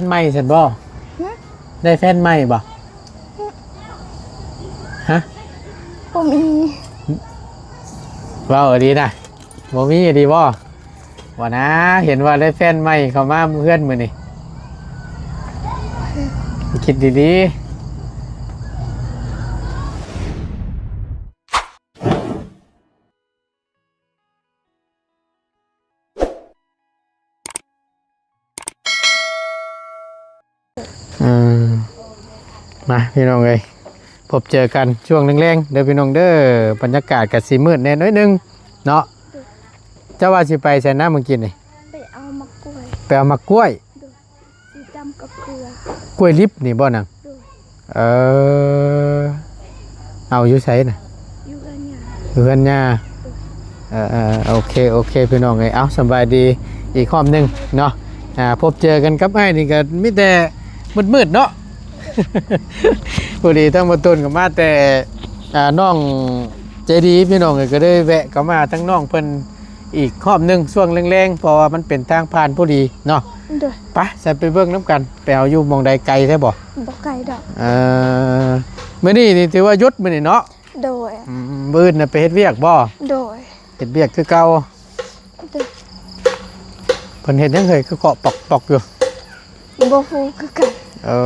ນໃໝ່ຊັ້ນບໍ່? ຫຶ? ໄດ້ແຟນໃໝ່ບໍ່? ຫຶ? ຮະ? ບໍ່ມີ. ເວົ້າອີ່ຫຼີນະ ບໍ່ມີອີ່ຫຼີບໍ່? ບໍ່ນາ ເຫັນວ່າໄດ້ແຟນໃໝ່ເຂົ້າມາເຮືອນມື້ນີ້ ຄິດດີໆ. ເອີ ມາພີ່ນ້ອງເອີຍ ພົບເຈີກັນຊ່ວງແລງໆເດີພີ່ນ້ອງເດີ. ບັນຍາກາດກະຊິມືດແດ່ໜ້ອຍໜຶ່ງເນາະ. ເຈົ້າວ່າຊິໄປໃສນະມື້ກີ້ນີ້? ໄປເອົາໝາກກ້ວຍ. ໄປເອົາໝາກກ້ວຍ? ໂດຍ. ຊິຈ້ຳກັບເກືອ. ກ້ວຍດິບນີ້ບໍ່ນາງ? ໂດຍ. ເອີ ເອົາຢູ່ໃສນະ? ຢູ່ເຮືອນຍ່າ. ຢູ່ເຮືອນຍ່າ. ໂດຍ. ເອີໆ ໂອເຄ ໂອເຄ ພີ່ນ້ອງເອີຍ ເອົາ ສະບາຍດີອີກຮອບໜຶ່ງເນາະ. ອ່າ ພົບເຈີກັນກັບອ້າຍນີ້ກໍມີແຕ່ມືດໆເນາະ. ພໍດີທາງບ່າວຕຸນກໍມາແຕ່ ອ່າ ນ້ອງໃຈດີ ພີ່ນ້ອງເອີຍ ກໍເລີຍແວະເຂົ້າມາທາງນ້ອງເພິ່ນອີກຮອບໜຶ່ງຊ່ວງແລງໆ ເພາະວ່າມັນເປັນທາງຜ່ານພໍດີເນາະ. ໂດຍ. ໄປ ໃສ່ໄປເບິ່ງນຳກັນ ໄປເອົາຢູ່ໝ່ອງໃດ ໄກແທ້ບໍ່? ບໍ່ໄກດອກ. ເອີ ມື້ນີ້ນີ້ຖືວ່າຢຸດມື້ນີ້ເນາະ? ໂດຍ. ອືມ ມື້ອື່ນນະໄປເຮັດວຽກບໍ່? ໂດຍ. ເຮັດວຽກຄືເກົ່າ? ໂດຍ. ເພິ່ນເຮັດຫຍັງເຮີ້ຍ ຄືເກາະປອກໆຢູ່? ບໍ່ຮູ້ຄືກັນ. ເອີ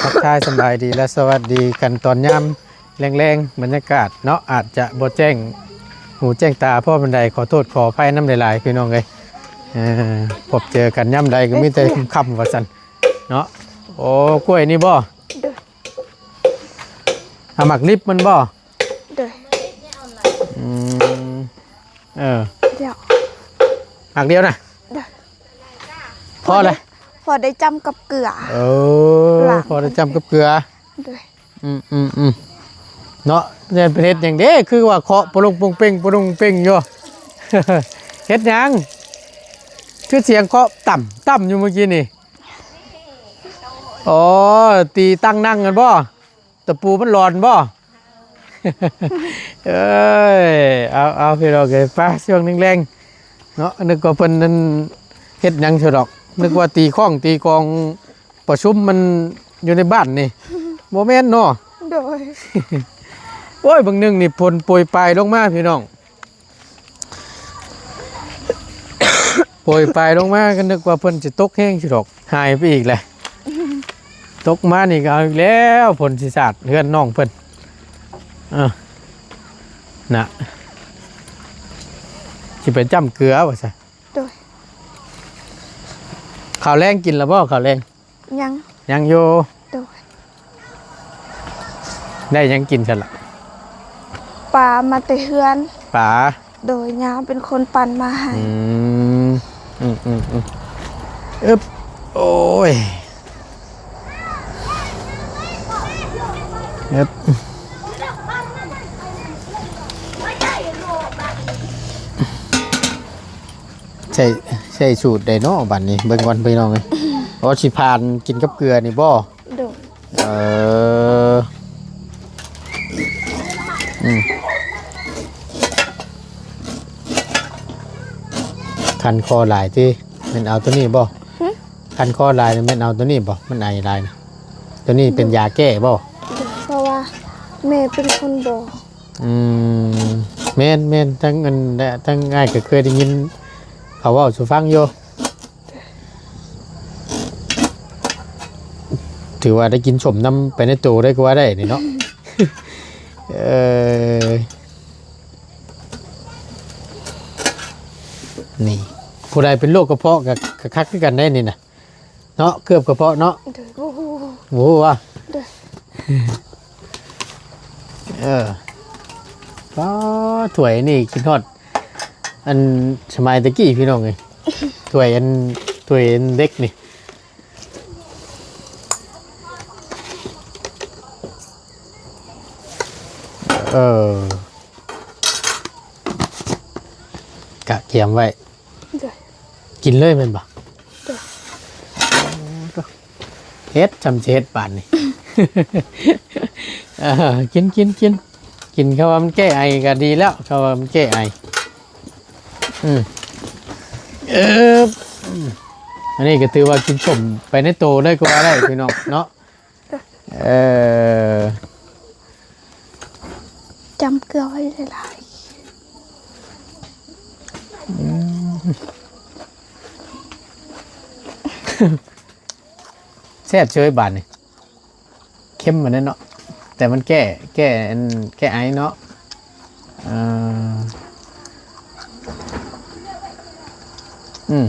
ທັກທາຍສະບາຍດີ ແລະ ສະຫວັດດີກັນຕອນຍາມແລງໆ ບັນຍາກາດເນາະ ອາດຈະບໍ່ແຈ້ງຫູແຈ້ງຕາພໍປານໃດ ຂໍໂທດຂໍອະໄພນຳຫຼາຍໆ ພີ່ນ້ອງເອີຍ. ເອີ ພົບເຈີກັນຍາມໃດກໍມີແຕ່ຄ່ຳໆ ວ່າຊັ້ນເນາະ. ໂອ້ ກ້ວຍນີ້ບໍ່? ໂດຍ. ເອົາໝາກລິບມັນບໍ່? ໂດຍ. ອືມ ເອີ ດຽວ ໝາກດຽວນະ? ໂດຍ. ພໍແລ້ວ ພໍໄດ້ຈ້ຳກັບເກືອ. ເອີ ພໍໄດ້ຈ້ຳກັບເກືອ. ໂດຍ. ອືມໆໆ ເນາະ ແມ່ນເພິ່ນເຮັດຫຍັງເດ້ ຄືວ່າເຄາະປະລຸງປົງເປັງ ປະລຸງເປັງຢູ່? ເຮັດຫຍັງ ຄືສຽງເຄາະຕ່ຳຕ່ຳຢູ່ມື້ກີ້ນີ້? ອໍ ຕີຕັ່ງນັ່ງຫັ້ນບໍ່? ຕະປູມັນຫຼອນບໍ່? ເອີຍ ເອົາໆ ພີ່ນ້ອງເອີຍ ໄປ ຊ່ວງແລງໆເນາະ ນຶກວ່າເພິ່ນນັ້ນເຮັດຫຍັງຊະດອກ ນຶກວ່າຕີຄ້ອງຕີກອງ ປະຊຸມມັນຢູ່ໃນບ້ານນີ້ ບໍ່ແມ່ນເນາະ? ໂດຍ. ໂອ້ຍ ບາງໜຶ່ງນີ້ຝົນໂປຍປາຍລົງມາພີ່ນ້ອງ ໂປຍປາຍລົງມາ ກໍນຶກວ່າເພິ່ນຊິຕົກແຮງຊິດອກ ຫາຍໄປອີກແຫຼະ. ຕົກມານີ້ກໍເອົາອີກແລ້ວ ຝົນຊິສາດເຮືອນນ້ອງເພິ່ນ. ເອີ ນະ ຊິໄປຈ້ຳເກືອວ່າຊະ. ໂດຍ. ເຂົ້າແລງກິນແລ້ວບໍ່? ເຂົ້າແລງ ຍັງ ຍັງຢູ່. ໂດຍ. ໄດ້ຫຍັງກິນຊັ້ນລະ? ປາມາແຕ່ເຮືອນ. ປາ? ໂດຍ ຍ່າເປັນຄົນປັ່ນມາໃຫ້. ອືມ ອືມໆໆ ອຶບ ໂອ້ຍ ອຶບ. ໃສ່ ໃສ່ສູດໃດເນາະ ບາດນີ້ເບິ່ງກ່ອນພີ່ນ້ອງເອີຍ. ອໍ ຊິຜ່ານກິນກັບເກືອນີ້ບໍ່? ໂດຍ. ເອີ ອືມ ຄັນຄໍຫຼາຍຕິ ແມ່ນເອົາໂຕນີ້ບໍ່? ຫຶ? ຄັນຄໍຫຼາຍນີ້ແມ່ນເອົາໂຕນີ້ບໍ່? ມັນໄອຫຼາຍນະ ໂຕນີ້ເປັນຢາແກ້ບໍ່? ໂດຍ. ເພາະວ່າແມ່ເປັນຄົນບອກ. ອືມ ແມ່ນໆ ທັງອັນ ທັງອ້າຍກໍເຄີຍໄດ້ຍິນເຂົາເວົ້າສູ່ຟັງຢູ່. ຖືວ່າໄດ້ກິນສົ້ມນຳໄປໃນໂຕໄດ້ກໍວ່າໄດ້ນີ້ເນາະ. ເອີ ນີ້ ຜູ້ໃດເປັນໂລກກະເພາະກໍ ກໍຄັກຄືກັນໄດ໋ນີ້ນະ. ເນາະ ເກືອບກະເພາະເນາະ. ໂດຍ. ບໍ່ຮູ້ ບໍ່ຮູ້ວ່າ. ໂດຍ. ເອີ ປ້າ ຖ້ວຍນີ້ຄິດຮອດອັນສະໄໝແຕ່ກີ້ພີ່ນ້ອງເອີຍ ຖ້ວຍອັນ ຖ້ວຍອັນເດັກນີ້. ເອີ ກະກຽມໄວ້. ໂດຍ. ກິນເລີຍແມ່ນບໍ່? ໂດຍ. ໂອ້ ເຮັດ ຊ່ຳຊິເຮັດບາດນີ້. ເອີ ກິນ ກິນ ກິນ ກິນ ເຂົາວ່າມັນແກ້ໄອກໍດີແລ້ວ ເຂົາວ່າມັນແກ້ໄອ. ອືມ ເອີບ ອືມ ອັນນີ້ກໍຖືວ່າກິນສົ້ມໄປໃນໂຕເລີຍກໍວ່າໄດ້ພີ່ນ້ອງເນາະ. ເອີ ຈຳເກືອໄວ້ຫຼາຍໆ. ອືມ ແຊບເຊີຍບາດນີ້. ເຄັມປານໃດເນາະ ແຕ່ມັນແກ້ ແກ້ອັນ ແກ້ໄອເນາະ. ເອີ ອືມ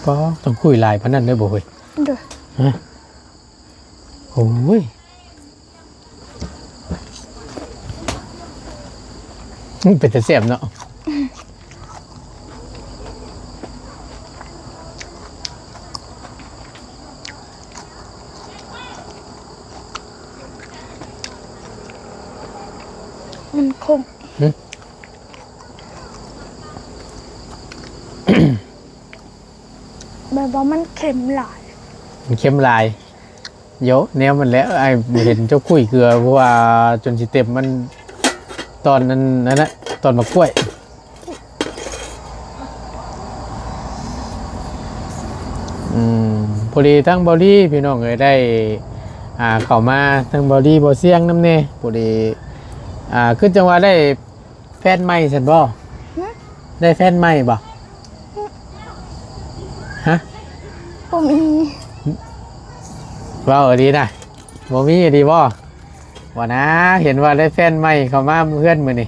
ກໍຕ້ອງຄຸຍຫຼາຍປານນັ້ນເລີຍບໍ່ເຮີ້ຍ? ໂດຍ. ຮະ? ໂອ້ຍ ເປັນຕາແຊບເນາະ. ມັນຂົມ. ຫຶ? ແບບວ່າມັນເຄັມຫຼາຍ. ມັນເຄັມຫຼາຍ. ໂຢ ແນວມັນແຫຼະ ອ້າຍບໍ່ເຫັນເຈົ້າຄຸຍເກືອ ເພາະວ່າຈົນຊິເຕັມມັນ ຕອນນັ້ນ ນັ້ນນະ ຕອນໝາກກ້ວຍ. ອືມ ພໍດີທາງເບົາລີ ພີ່ນ້ອງເອີຍ ໄດ້ ອ່າ ເຂົ້າມາ ທາງເບົາລີ ເບົາຊຽງນຳແດ່ ພໍດີ ອ່າ ຄືຈັ່ງວ່າໄດ້ ແຟນໃໝ່ຊັ້ນບໍ່? ຫຶ? ໄດ້ແຟນໃໝ່ບໍ່? ຫຶ? ຮະ? ບໍ່ມີ. ເວົ້າອີ່ຫຼີນະ ບໍ່ມີອີ່ຫຼີບໍ່? ບໍ່ນາ ເຫັນວ່າໄດ້ແຟນໃໝ່ເຂົ້າມາເຮືອນມື້ນີ້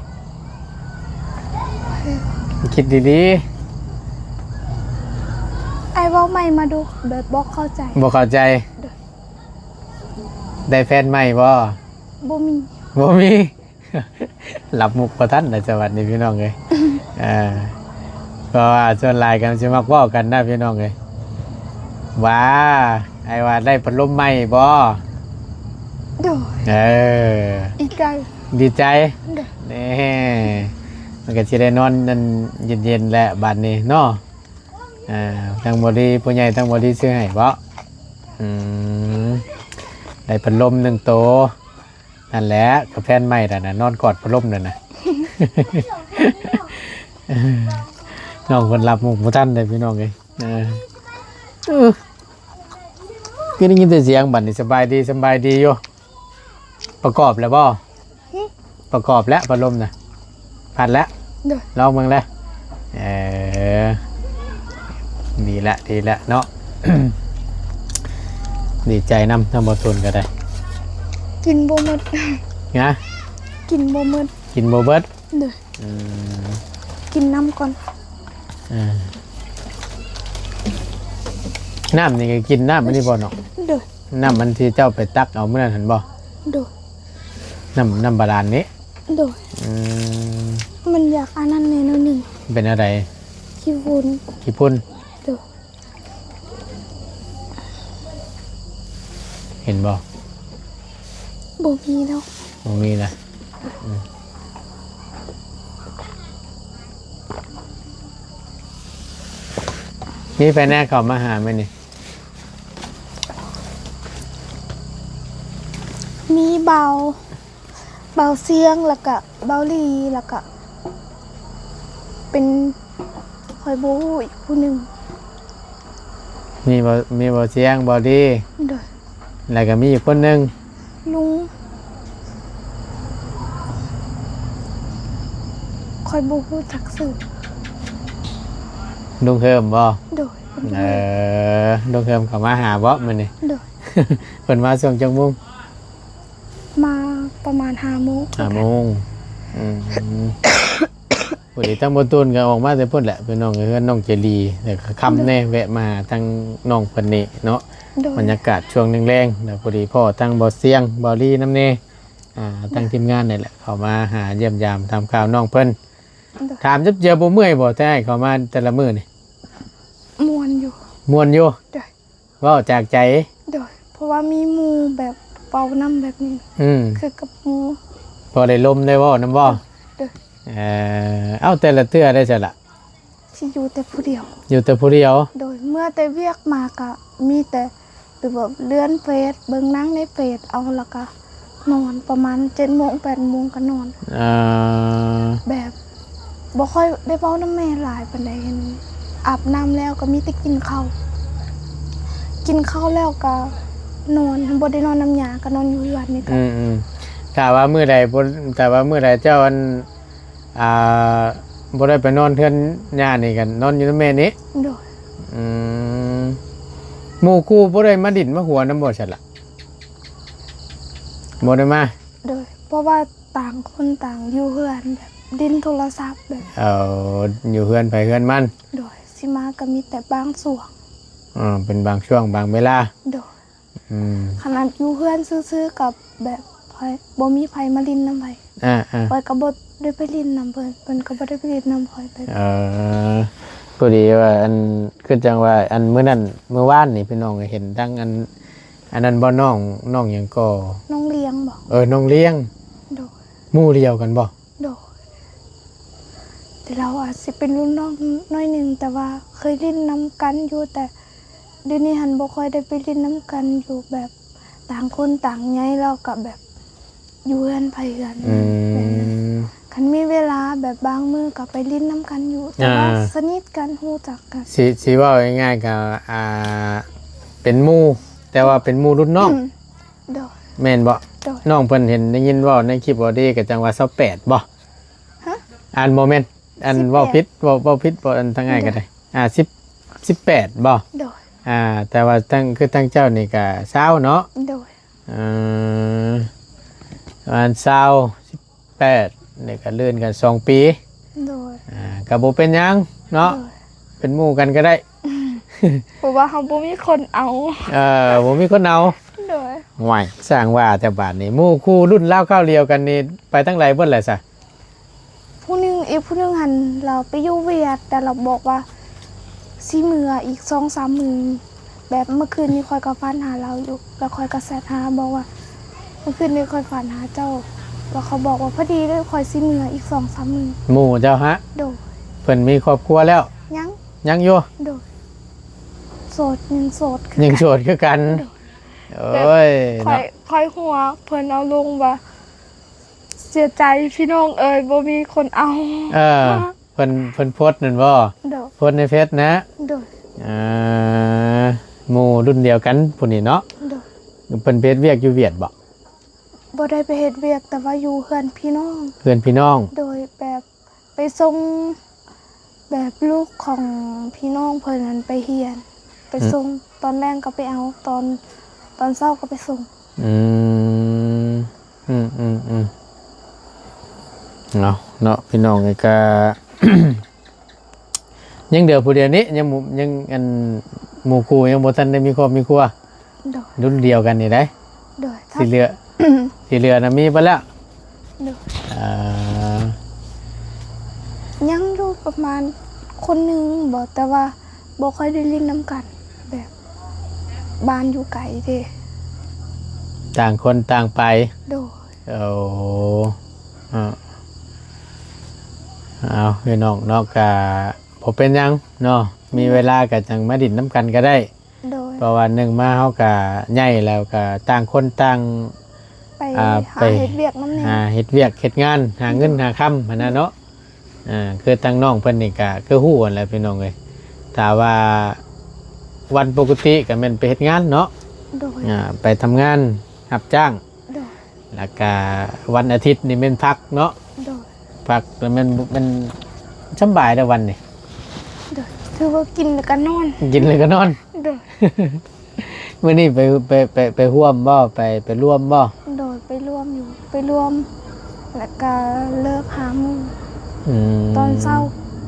ຄິດດີໆ. ອ້າຍເວົ້າໃໝ່ມາດູ ແບບບໍ່ເຂົ້າໃຈ. ບໍ່ເຂົ້າໃຈ? ໂດຍ. ໄດ້ແຟນໃໝ່ບໍ່? ບໍ່ມີ. ບໍ່ມີ. ລັບມຸກບໍ່ທັນນະ ສະຫວັດນີ້ພີ່ນ້ອງເອີຍ. ເອີ ເພາະວ່າສ່ວນຫຼາຍກໍຊິມັກເວົ້າກັນນະພີ່ນ້ອງເອີຍ ວ່າ ອ້າຍວ່າໄດ້ພັດລົມໃໝ່ບໍ່? ໂດຍ. ເອີ ດີໃຈ. ດີໃຈ? ໂດຍ. ແນ່ ມັນກໍຊິໄດ້ນອນອັນເຢັນໆແຫຼະບາດນີ້ເນາະ. ອ່າ ທາງບໍດີ ຜູ້ໃຫຍ່ທາງບໍດີຊື້ໃຫ້ເບາະ? ອືມ ໄດ້ພັດລົມໜຶ່ງໂຕ. ນັ້ນແຫຼະ ກໍແຟນໃໝ່ແລ້ວນະ ນອນກອດພັດລົມແລ້ວນະ. ນ້ອງເພິ່ນລັບມຸກບໍ່ທັນເດ້ພີ່ນ້ອງເອີຍ. ເອີ ຄືໄດ້ຍິນແຕ່ສຽງບັດນີ້. ສະບາຍດີ ສະບາຍດີຢູ່. ປະກອບແລ້ວບໍ່? ຫຶ? ປະກອບແລ້ວພັດລົມນະ. ພັດແລ້ວ? ໂດຍ. ລອງເບິ່ງແລ້ວ. ເອີ ດີແລ້ວ ດີແລ້ວເນາະ. ດີໃຈນຳ ທາງບໍ່ທົນກໍໄດ້. ກິນບໍ່ໝົດ. ຫະ? ກິນບໍ່ໝົດ. ກິນບໍ່ເບິດ? ໂດຍ. ອືມ ກິນນ້ຳກ່ອນ. ເອີ ນ້ຳນີ້ກໍກິນນ້ຳອັນນີ້ບໍ່ເນາະ? ໂດຍ. ນ້ຳອັນທີ່ເຈົ້າໄປຕັກເອົາມື້ນັ້ນຫັ້ນບໍ່? ໂດຍ. ນ້ຳ ນ້ຳບາດານນີ້? ໂດຍ. ອືມ ມັນຢາກອັນນັ້ນແດ່ໜ້ອຍໜຶ່ງ. ເປັນແນວໃດ? ຂີ້ຝຸ່ນ. ຂີ້ຝຸ່ນ? ໂດຍ. ເຫັນບໍ່? ບໍ່ມີແລ້ວ. ບໍ່ມີລະ. ອືມ ມີໃຜແດ່ເຂົ້າມາຫາມື້ນີ້? ມີເບົາ ເບົາຊຽງ ແລ້ວກະເບົາລີ ແລ້ວກະເປັນ ຂ້ອຍບໍ່ຮູ້ອີກຜູ້ໜຶ່ງ. ມີເບົາ ມີເບົາຊຽງ ເບົາລີ ໂດຍ ແລ້ວກະມີອີກຄົນໜຶ່ງ ລຸງ ຂ້ອຍບໍ່ຮູ້ຈັກຊື່. ລຸງເຮີມບໍ່? ໂດຍ. ເອີ ລຸງເຮີມເຂົ້າມາຫາບໍ່ມື້ນີ້? ໂດຍ. ເພິ່ນມາຊ່ວງຈັກໂມງ? ມາປະມານຫ້າໂມງ. ຫ້າໂມງ. ອືມ ພໍດີທາງບໍ່ຕູນກໍອອກມາແຕ່ພຸ້ນແຫຼະ ພີ່ນ້ອງເອີຍ ເຮືອນນ້ອງເຈລີ ແລ້ວກໍຄ່ຳແດ່ ແວະມາຫາທາງນ້ອງເພິ່ນນີ້ເນາະ. ໂດຍ. ບັນຍາກາດຊ່ວງແລງໆ ແລ້ວພໍດີພໍ້ທາງບໍ່ຊຽງ ເບົາລີນຳແດ່ ອ່າ ທາງທີມງານນີ້ແຫຼະ ເຂົ້າມາຫາຢ້ຽມຢາມຖາມຂ່າວນ້ອງເພິ່ນ. ໂດຍ. ຖາມຈັບເຈືອບໍ່ເມື່ອຍບໍ່ ແຕ່ໃຫ້ເຂົ້າມາແຕ່ລະມື້ນີ້? ມ່ວນຢູ່. ມ່ວນຢູ່? ໂດຍ. ເວົ້າຈາກໃຈ. ໂດຍ. ເພາະວ່າມີໝູ່ແບບເວົ້ານຳແບບນີ້. ອືມ. ຄືກັບໝູ່. ພໍໄດ້ລົມໄດ້ເວົ້ານຳບໍ່? ໂດຍ. ເອີ ເອົ້າ ແຕ່ລະເທື່ອໄດ້ຊັ້ນລະ? ຊິຢູ່ແຕ່ຜູ້ດຽວ. ຢູ່ແຕ່ຜູ້ດຽວ? ໂດຍ. ເມື່ອແຕ່ວຽກມາກະມີແຕ່ ຫຼືວ່າເລື່ອນເຟສ ເບິ່ງໜັງໃນເຟສເອົາ ແລ້ວກໍນອນ ປະມານເຈັດໂມງ ແປດໂມງກໍນອນ. ເອີ ແບບບໍ່ຄ່ອຍໄດ້ເວົ້ານຳແມ່ຫຼາຍປານໃດ. ອາບນ້ຳແລ້ວກໍມີແຕ່ກິນເຂົ້າ ກິນເຂົ້າແລ້ວກໍນອນ ບໍ່ໄດ້ນອນນຳຍ່າ ກໍນອນຢູ່ເຮືອນນີ້. ອືມໆ ຖ້າວ່າມື້ໃດບໍ່ ຖ້າວ່າມື້ໃດເຈົ້າ ອັນ ອ່າ ບໍ່ໄດ້ໄປນອນເຮືອນຍ່ານີ້ ກໍນອນຢູ່ນຳແມ່ນີ້? ໂດຍ. ອືມ ໝູ່ຄູ່ບໍ່ໄດ້ມາດິນມາຫົວນຳບໍ່ຊັ້ນລະ? ບໍ່ໄດ້ມາ? ໂດຍ ເພາະວ່າຕ່າງຄົນຕ່າງຢູ່ເຮືອນ ແບບຫຼິ້ນໂທລະສັບແບບ ເອີ ຢູ່ເຮືອນໃຜເຮືອນມັນ. ໂດຍ ຊິມາກໍມີແຕ່ບາງຊ່ວງ. ເອີ ເປັນບາງຊ່ວງບາງເວລາ. ໂດຍ. ອືມ ຂະໜາດຢູ່ເຮືອນຊື່ໆ ກັບແບບໃຜ ບໍ່ມີໃຜມາຫຼິ້ນນຳໃຜ. ອ່າໆ ຂ້ອຍກໍບໍ່ໄດ້ໄປຫຼິ້ນນຳເພິ່ນ ເພິ່ນກໍບໍ່ໄດ້ໄປຫຼິ້ນນຳຂ້ອຍ. ເອີ ພໍດີວ່າ ອັນ ຄືຈັ່ງວ່າ ອັນ ມື້ນັ້ນ ມື້ວານນີ້ ພີ່ນ້ອງເຫັນທັງ ອັນ ອັນນັ້ນບໍ່ ນ້ອງ ນ້ອງຫຍັງກໍ ນ້ອງລຽງບໍ? ເອີ ນ້ອງລຽງ. ໂດຍ. ໝູ່ດຽວກັນບໍ? ໂດຍ ແຕ່ລາວອາດຊິເປັນລຸ້ນນ້ອງໜ້ອຍໜຶ່ງ ແຕ່ວ່າເຄີຍຫຼິ້ນນຳກັນຢູ່ ແຕ່ດຽວນີ້ຫັ້ນບໍ່ຄ່ອຍໄດ້ໄປຫຼິ້ນນຳກັນຢູ່ ແບບຕ່າງຄົນຕ່າງໃຫຍ່ ແລ້ວກໍແບບຢູ່ເຮືອນໃຜເຮືອນ. ອືມ ແມ່ນ ຄັນມີເວລາແບບບາງມື້ກໍໄປຫຼິ້ນນຳກັນຢູ່ ແຕ່ວ່າ ອ່າ ສະໜິດກັນ ຮູ້ຈັກກັນ. ຊິ ຊິເວົ້າງ່າຍໆ ກໍ ອ່າ ເປັນໝູ່ ແຕ່ວ່າເປັນໝູ່ລຸ້ນນ້ອງ. ໂດຍ. ແມ່ນບໍ່? ໂດຍ. ນ້ອງເພິ່ນເຫັນໄດ້ຍິນເວົ້າໃນຄລິບບໍ່ດີ ກໍຈັ່ງວ່າຊາວແປດບໍ່? ຮະ? ອັນບໍ່ແມ່ນ ອັນ ສິບແປດ ເວົ້າຜິດ ເວົ້າ ເວົ້າຜິດບໍ່? ອັນທາງອ້າຍກໍໄດ້ ໂດຍ ອ່າ ສິບ ສິບແປດບໍ່? ໂດຍ. ອ່າ ແຕ່ວ່າທາງ ຄືທາງເຈົ້ານີ້ກໍຊາວເນາະ? ໂດຍ. ເອີ ປະມານຊາວ ສິບແປດ ນີ້ກໍລື່ນກັນສອງປີ. ໂດຍ. ອ່າ ກໍບໍ່ເປັນຫຍັງເນາະ? ໂດຍ. ເປັນໝູ່ກັນກໍໄດ້ ເພາະວ່າເຮົາບໍ່ມີຄົນເອົາ. ເອີ ບໍ່ມີຄົນເອົາ. ໂດຍ. ໂອ້ຍ ຊ່າງວ່າແຕ່ບາດນີ້ ໝູ່ຄູ່ລຸ້ນລາວຄາວດຽວກັນນີ້ ໄປທາງໃດເບິດແລ້ວຊະ? ຜູ້ໜຶ່ງ ອີກຜູ້ໜຶ່ງຫັ້ນລາວໄປຢູ່ຫວຽດ ແຕ່ລາວບອກວ່າຊິເມືອອີກສອງສາມມື້. ແບບເມື່ອຄືນນີ້ຂ້ອຍກໍຝັນຫາລາວຢູ່ ແລ້ວຂ້ອຍກໍແຊັດຫາ ບອກວ່າ ເມື່ອຄືນນີ້ຂ້ອຍຝັນຫາເຈົ້າ ແລ້ວເຂົາບອກວ່າ ພໍດີເລີຍ ຂ້ອຍຊິເມືອອີກສອງສາມມື້. ໝູ່ເຈົ້າຫະ? ໂດຍ. ເພິ່ນມີຄອບຄົວແລ້ວ? ຍັງ. ຍັງຢູ່? ໂດຍ. ໂສດ ຍັງໂສດຄືກັນ. ຍັງໂສດຄືກັນ. ໂດຍ. ໂອ້ຍ ແບບຂ້ອຍ ເນາະ ຂ້ອຍຫົວ ເພິ່ນເອົາລົງວ່າ ເສຍໃຈພີ່ນ້ອງເອີຍ ບໍ່ມີຄົນເອົາ. ເອີ ເພິ່ນ ເພິ່ນໂພສນັ້ນບໍ່? ໂດຍ. ໂພສໃນເຟສນະ? ໂດຍ. ເອີ ໝູ່ລຸ້ນດຽວກັນຜູ້ນີ້ເນາະ? ໂດຍ. ເພິ່ນໄປເຮັດວຽກຢູ່ຫວຽດບໍ່? ບໍ່ໄດ້ໄປເຮັດວຽກ ແຕ່ວ່າຢູ່ເຮືອນພີ່ນ້ອງ. ເຮືອນພີ່ນ້ອງ. ໂດຍ. ແບບໄປສົ່ງ ແບບລູກຂອງພີ່ນ້ອງເພິ່ນນັ້ນໄປຮຽນ ໄປ ອືມ ສົ່ງ ຕອນແລງກໍໄປເອົາ ຕອນ ຕອນເຊົ້າກໍໄປສົ່ງ. ອືມ ອືມໆໆ ເນາະ ເນາະ ພີ່ນ້ອງເອີຍ ກະ ຍັງເຫຼືອຜູ້ດຽວນີ້ ຍັງ ຍັງ ອັນ ໝູ່ຄູ່ຍັງບໍ່ທັນໄດ້ມີຄອບມີຄົວ. ໂດຍ. ລຸ້ນດຽວກັນນີ້ໄດ໋. ໂດຍ. ທີ່ເຫຼືອ ທີ່ເຫຼືອນະມີເບິດແລ້ວ. ໂດຍ. ເອີ ຍັງຢູ່ປະມານຄົນໜຶ່ງບໍ ແຕ່ວ່າບໍ່ຄ່ອຍໄດ້ຫຼິ້ນນຳກັນ ແບບບ້ານຢູ່ໄກເດ້ ຕ່າງຄົນຕ່າງໄປ. ໂດຍ. ໂອ້ ເອົາ ເອົາ ພີ່ນ້ອງເນາະ ກະບໍ່ເປັນຫຍັງເນາະ ມີເວລາກະຈັ່ງມາຫຼິ້ນນຳກັນກະໄດ້. ໂດຍ. ເພາະວ່າໜຶ່ງມາເຮົາກະໃຫຍ່ແລ້ວ ກະຕ່າງຄົນຕ່າງ ໄປ ອ່າ ຫາ ໄປເຮັດວຽກນຳແດ່ ຫາເຮັດວຽກເຮັດງານ ຫາເງິນ ໂດຍ ຫາຄຳຫັ້ນນະເນາະ. ອ່າ ຄືທາງນ້ອງເພິ່ນນີ້ກະຄືຮູ້ຫັ້ນແຫຼະພີ່ນ້ອງເອີຍ ຖ້າວ່າວັນປົກກະຕິກະແມ່ນໄປເຮັດງານເນາະ. ໂດຍ. ອ່າ ໄປທຳງານຮັບຈ້າງ. ໂດຍ. ແລ້ວກະວັນອາທິດນີ້ແມ່ນພັກເນາະ. ໂດຍ. ພັກແລ້ວແມ່ນ ແມ່ນສຳບາຍແລ້ວວັນນີ້. ໂດຍ. ຖືວ່າກິນແລ້ວກະນອນ ກິນແລ້ວກະນອນ. ໂດຍ. ມື້ນີ້ໄປ ໄປ ໄປ ໄປຮ່ວມບໍ່? ໄປ ໄປຮ່ວມບໍ່? ໂດຍ ໄປຮ່ວມຢູ່ ໄປຮ່ວມ ແລ້ວກະເລີກຫ້າໂມງ. ອືມ. ຕອນເຊົ້າ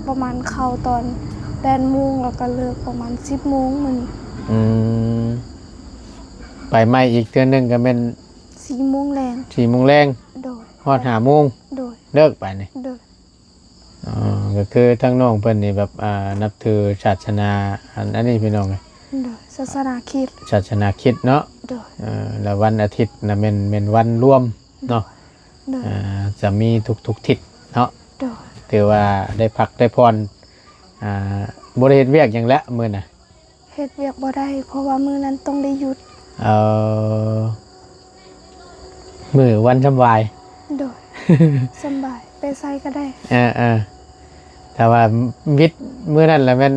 ປະມານເຂົ້າຕອນແປດໂມງ ແລ້ວກະເລີກປະມານສິບໂມງມື້ນີ້. ອືມ. ໄປໃໝ່ອີກເທື່ອໜຶ່ງກະແມ່ນສີ່ໂມງແລງ ສີ່ໂມງແລງ. ໂດຍ. ຮອດຫ້າໂມງ. ໂດຍ. ເລີກໄປນີ້. ໂດຍ. ອໍ ກໍຄືທາງນ້ອງເພິ່ນນີ້ແບບ ອ່າ ນັບຖືສາສະໜາ ອັນ ອັນນີ້ພີ່ນ້ອງເອີຍ. ໂດຍ. ສາສະໜາຄຣິດ ສາສະໜາຄຣິດເນາະ. ໂດຍ. ເອີ ແລ້ວວັນອາທິດນະແມ່ນ ແມ່ນວັນລວມເນາະ. ໂດຍ. ອ່າ ຈະມີທຸກໆທິດເນາະ. ໂດຍ. ຖືວ່າໄດ້ພັກໄດ້ຜ່ອນ ອ່າ ບໍ່ໄດ້ເຮັດວຽກຫຍັງແຫຼະມື້ນະ. ເຮັດວຽກບໍ່ໄດ້ ເພາະວ່າມື້ນັ້ນຕ້ອງໄດ້ຢຸດ. ເອີ ມື້ວັນສຳບາຍ. ໂດຍ ສຳບາຍ ໄປໃສກໍໄດ້. ເອີໆ ແຕ່ວ່າວິດມື້ນັ້ນລະແມ່ນ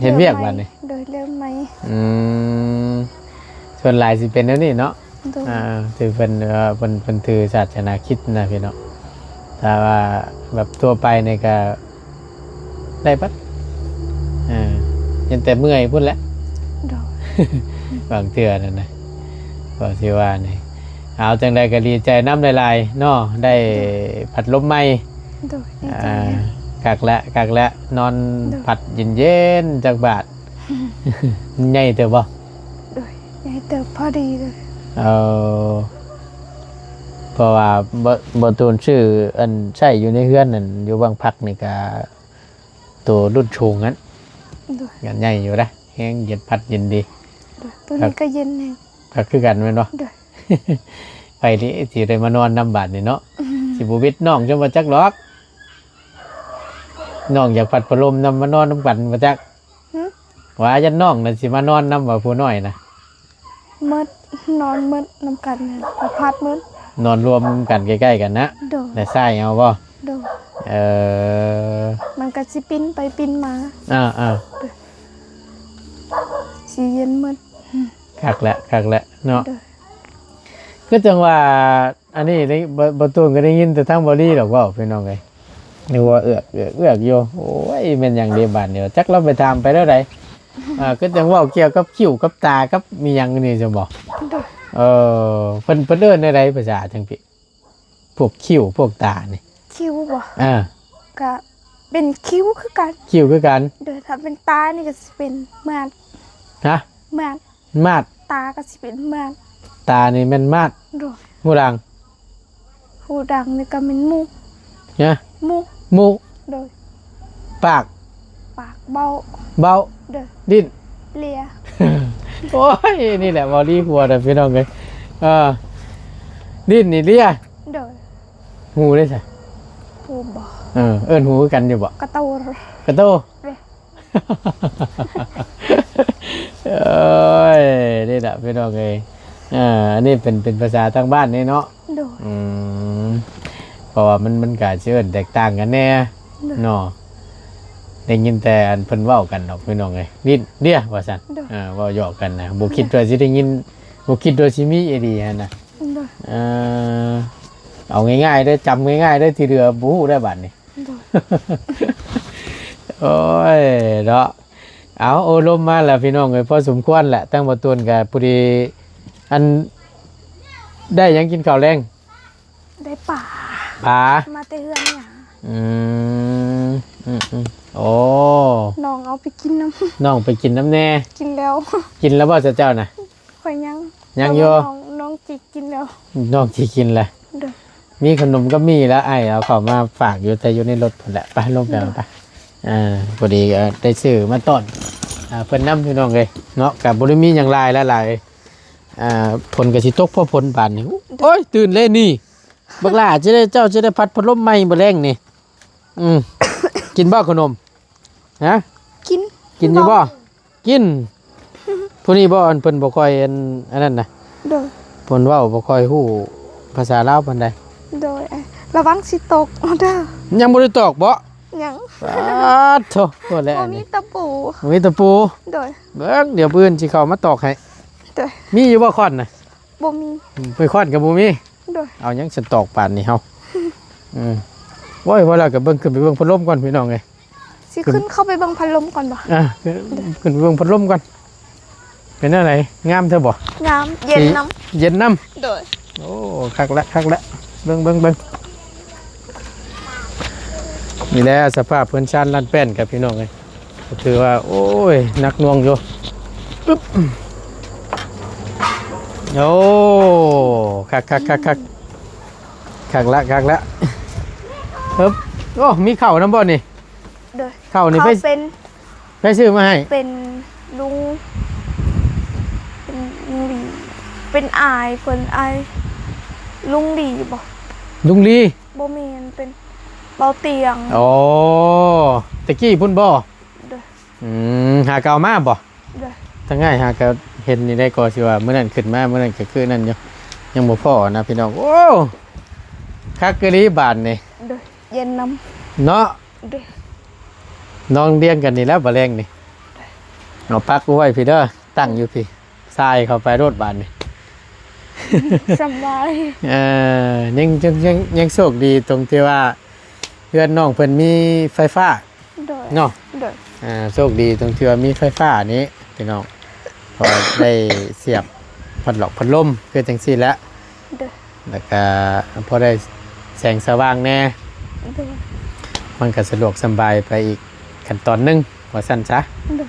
ເຮັດວຽກບັດນີ້. ໂດຍ ເລີ່ມໃໝ່. ອືມ ສ່ວນຫຼາຍຊິເປັນແນວນີ້ເນາະ. ໂດຍ ອ່າ ຖືເພິ່ນ ເອີ ເພິ່ນ ເພິ່ນຖືສາສະໜາຄຣິດນະພີ່ນ້ອງ. ຖ້າວ່າແບບທົ່ວໄປນີ້ກໍໄດ້ເບິດ. ເອີ ຍັງແຕ່ເມື່ອຍພຸ້ນແຫຼະ. ໂດຍ ບາງເທື່ອນັ້ນນະ ກໍຊິວ່ານີ້. ເອົາ ຈັ່ງໃດກໍດີໃຈນຳຫຼາຍໆເນາະ ໄດ້ ໂດຍ ພັດລົມໃໝ່. ໂດຍ ດີໃຈ. ອ່າ ຄັກແຫຼະ ຄັກແຫຼະ ນອນ ໂດຍ ພັດເຢັນໆ ຈັກບາດ. ມັນໃຫຍ່ເຕີບບໍ່? ໂດຍ ໃຫຍ່ເຕີບ ພໍດີເລີຍ. ເອີ ເພາະວ່າບໍ່ ບໍ່ຕູນຊື້ອັນໃຊ້ຢູ່ໃນເຮືອນນັ້ນ ຢູ່ບ້ານພັກນີ້ກະໂຕລຸ້ນສູງຫັ້ນ. ໂດຍ ກໍໃຫຍ່ຢູ່ເດ້ ແຮງເຢັນ ພັດເຢັນດີ. ໂດຍ ໂຕນີ້ກໍເຢັນແຮງ. ກໍຄືກັນແມ່ນບໍ່? ໂດຍ ໄປເດ ຊິໄດ້ມານອນນຳບາດນີ້ເນາະ. ອືມ ຊິບໍ່ວິດນ້ອງຈົນວ່າຈັກດອກ. ນ້ອງຢາກພັດພັດລົມນຳ ມານອນນຳກັນບໍ່ຈັກ. ຫຶ? ວ່າຢ້ານນ້ອງນະຊິມານອນນຳວ່າຜູ້ນ້ອຍນະ. ໝົດ ນອນໝົດນຳກັນ ກໍພັດໝົດ. ນອນລວມກັນໃກ້ໆກັນນະ. ໂດຍ ແລ້ວຊາຍເອົາບໍ່? ໂດຍ ເອີ ມັນກໍຊິປິ່ນໄປປິ່ນມາ. ອ່າໆ ໂດຍ ຊິເຢັນໝົດ. ຄັກແຫຼະ ຄັກແຫຼະເນາະ. ໂດຍ ຄືຈັ່ງວ່າ ອັນນີ້ໄດ້ ບໍ່ ບໍ່ຕູນກໍໄດ້ຍິນແຕ່ທາງເບົາຫຼີດອກເວົ້າ ພີ່ນ້ອງເອີຍ. ນຶກວ່າເອືອກ ເອືອກ ເອືອກຢູ່. ໂອ້ຍ ແມ່ນຫຍັງເດບາດນີ້ ຈັກລາວໄປຖາມໄປແນວໃດ. ອ່າ ຄືຈັ່ງເວົ້າກ່ຽວກັບຄິ້ວກັບຕາກັບມີຫຍັງນີ້ຊັ້ນບໍ? ໂດຍ ເອີ ເພິ່ນ ເພິ່ນເອີ້ນແນວໃດພາສາທາງພີ້? ພວກຄິ້ວພວກຕານີ້. ຄິ້ວບໍ? ອ່າ ກະເປັນຄິ້ວຄືກັນ. ຄິ້ວຄືກັນ. ໂດຍ ຖ້າເປັນຕານີ້ກໍຊິເປັນໝາດ. ຮະ? ໝາດ. ໝາດ. ຕາກໍຊິເປັນໝາດ. ຕານີ້ແມ່ນໝາດ. ໂດຍ ຫູດັງ. ຫູດັງນີ້ກໍແມ່ນໝູ. ຮະ? ໝູ. ໝູ. ໂດຍ ປາກ. ປາກເບົ້າ. ເບົ້າ. ໂດຍ ດິ້ນ. ເລຍ. ໂອ້ຍ ນີ້ແຫຼະເວົ້າລີຫົວເດີພີ່ນ້ອງເອີຍ. ເອີ ດິ້ນນີ້ເລຍ. ໂດຍ ຫູເດ້ຊະ? ຫູບໍ? ເອີ ເອີ້ນຫູຄືກັນຢູ່ບໍ? ກະໂຕ. ກະໂຕ. ໂດຍ ເອີຍ ນີ້ລະພີ່ນ້ອງເອີຍ. ອ່າ ອັນນີ້ເປັນ ເປັນພາສາທາງບ້ານນີ້ເນາະ. ໂດຍ ອືມ ເພາະວ່າມັນ ມັນກະຊິເອີ້ນແຕກຕ່າງກັນແດ່. ໂດຍ ເນາະ ໄດ້ຍິນແຕ່ອັນເພິ່ນເວົ້າກັນດອກພີ່ນ້ອງເອີຍ ດິ້ນເລຍວ່າຊັ້ນ. ໂດຍ ອ່າ ເວົ້າຫຍອກກັນນະ ບໍ່ຄິດວ່າຊິໄດ້ຍິນ ບໍ່ຄິດວ່າຊິມີອີ່ຫຼີຫັ້ນນະ. ໂດຍ ເອີ ເອົາງ່າຍໆເດີ ຈຳງ່າຍໆເດີ ທີ່ເຫຼືອບໍ່ຮູ້ໄດ້ບາດນີ້. ໂດຍ ໂອ້ຍເນາະ. ເອົາ ໂອ້ ລົມມາແລ້ວພີ່ນ້ອງເອີຍ ພໍສົມຄວນແຫຼະ. ທາງບໍ່ຕວນກໍພໍດີ ອັນ ໄດ້ຫຍັງກິນເຂົ້າແລງ? ໄດ້ປາ. ປາ ມາແຕ່ເຮືອນຫຍັງ? ອືມ ອືມໆ ໂອ້ ນ້ອງເອົາໄປກິນນຳ. ນ້ອງໄປກິນນຳແດ່. ກິນແລ້ວ. ກິນແລ້ວບໍ່ເຈົ້ານະ? ຂ້ອຍຍັງ. ຍັງຢູ່. ນ້ອງ ນ້ອງຈິກກິນແລ້ວ. ນ້ອງຈິກກິນແລ້ວ. ໂດຍ ມີຂະໜົມກໍມີແລ້ວ ອ້າຍເອົາເຂົ້າມາຝາກຢູ່ ແຕ່ຢູ່ໃນລົດພຸ້ນແຫຼະ. ໄປ ລົງໄປເອົາໄປ. ອ່າ ພໍດີກໍໄດ້ຊື້ມາຕ້ອນ ອ່າ ເພິ່ນນຳ ພີ່ນ້ອງເອີຍເນາະ. ກໍບໍ່ໄດ້ມີຫຍັງຫຼາຍຫຼາຍ. ອ່າ ຝົນກໍຊິຕົກພໍ້ຝົນບາດນີ້. ໂອ້ຍ ຕື່ນເລີຍນີ້ ບັກຫຼ້າ ຈະໄດ້ ເຈົ້າຈະໄດ້ພັດພັດລົມໃໝ່ມື້ແລງນີ້. ອືມ ກິນບໍ່ຂະໜົມ? ຮະ? ກິນ. ກິນຢູ່ບໍ່? ກິນ. ຜູ້ນີ້ບໍ່ ອັນເພິ່ນບໍ່ຄ່ອຍ ອັນ ອັນນັ້ນນະ. ໂດຍ ເພິ່ນເວົ້າບໍ່ຄ່ອຍຮູ້ພາສາລາວປານໃດ. ໂດຍ ລະວັງຊິຕົກເດີ. ຍັງບໍ່ໄດ້ຕອກບໍ? ຍັງ. ປາດໂທ ບໍ່ແລ້ວ ບໍ່ມີຕະປູ. ບໍ່ມີຕະປູ. ໂດຍ ເບິ່ງ ດຽວມື້ອື່ນຊິເຂົ້າມາຕອກໃຫ້. ໂດຍ ມີຢູ່ບໍ່ຄ້ອນນະ? ບໍ່ມີ. ອືມ ໄປຄ້ອນກໍບໍ່ມີ. ໂດຍ ເອົາຫຍັງຊັ້ນຕອກປານນີ້ເຮົາ. ອືມ ໂອ້ຍ ວ່າແລ້ວກໍເບິ່ງ ຂຶ້ນໄປເບິ່ງພັດລົມກ່ອນ ພີ່ນ້ອງເອີຍ. ຊິຂຶ້ນເຂົ້າໄປເບິ່ງພັດລົມກ່ອນບໍ່? ອ່າ ຂຶ້ນໄປເບິ່ງພັດລົມກ່ອນ. ເປັນແນວໃດ? ງາມແທ້ບໍ່? ງາມ ເຢັນນຳ. ເຢັນນຳ. ໂດຍ ໂອ້ ຄັກແຫຼະ ຄັກແຫຼະ. ເບິ່ງ ເບິ່ງ ເບິ່ງ ນີ້ແຫຼະ ສະພາບເຮືອນຊານລ້ານແປ້ນກັບ ພີ່ນ້ອງເອີຍ. ກໍຖືວ່າ ໂອ້ຍ ໜັກໜ່ວງຢູ່. ປຶບ ໂອ້ ຄັກໆໆໆ ຄັກລະ ຄັກລະ. ເອີບ ໂອ້ ມີເຂົ້ານຳບໍ່ນີ້? ໂດຍ ເຂົ້ານີ້ ເຂົ້າ ໄປ ເປັນ ໃຜຊື້ມາໃຫ້? ເປັນລຸງ ເປັນລຸງຫຼີ ເປັນອ້າຍເພິ່ນ ອ້າຍລຸງຫຼີບໍ? ລຸງຫຼີ? ບໍ່ແມ່ນ ເປັນເບົາຕຽງ. ອໍ ແຕ່ກີ້ພຸ້ນບໍ? ໂດຍ ອືມ ຫາກະເອົາມາບໍ່? ໂດຍ. ທາງອ້າຍຫາກະເຫັນນີ້ໄດ້ ກໍຊິວ່າມື້ນັ້ນຂຶ້ນມາ ມື້ນັ້ນກໍຄືນັ້ນຢູ່ ຍັງບໍ່ພໍ້ນະພີ່ນ້ອງ. ໂອ້ ຄັກອີ່ຫຼີບາດນີ້. ໂດຍ. ເຢັນນຳເນາະ. ໂດຍ. ນອນລຽງກັນນີ້ແຫຼະ ບໍ່ແລງນີ້. ໂດຍ. ເອົາປັກໄວ້ພີ້ເດີ ຕັ້ງຢູ່ພີ້ ສາຍເຂົ້າໄປໂລດບາດນີ້ ສະບາຍ. ເອີ ຍັງ ຍັງ ຍັງ ຍັງໂຊກດີຕົງທີ່ວ່າ ເຮືອນນ້ອງເພິ່ນມີໄຟຟ້າ ໂດຍ ເນາະ. ໂດຍ. ອ່າ ໂຊກດີຕົງທີ່ວ່າມີໄຟຟ້ານີ້ພີ່ນ້ອງ ເພາະໄດ້ສຽບພັດຫຼອກພັດລົມຄືຈັ່ງຊີ້ແຫຼະ. ໂດຍ. ແລ້ວກະພໍໄດ້ແສງສະຫວ່າງແດ່. ໂດຍ. ມັນກະສະດວກສະບາຍໄປອີກຂັ້ນຕອນໜຶ່ງວ່າຊັ້ນຊະ. ໂດຍ.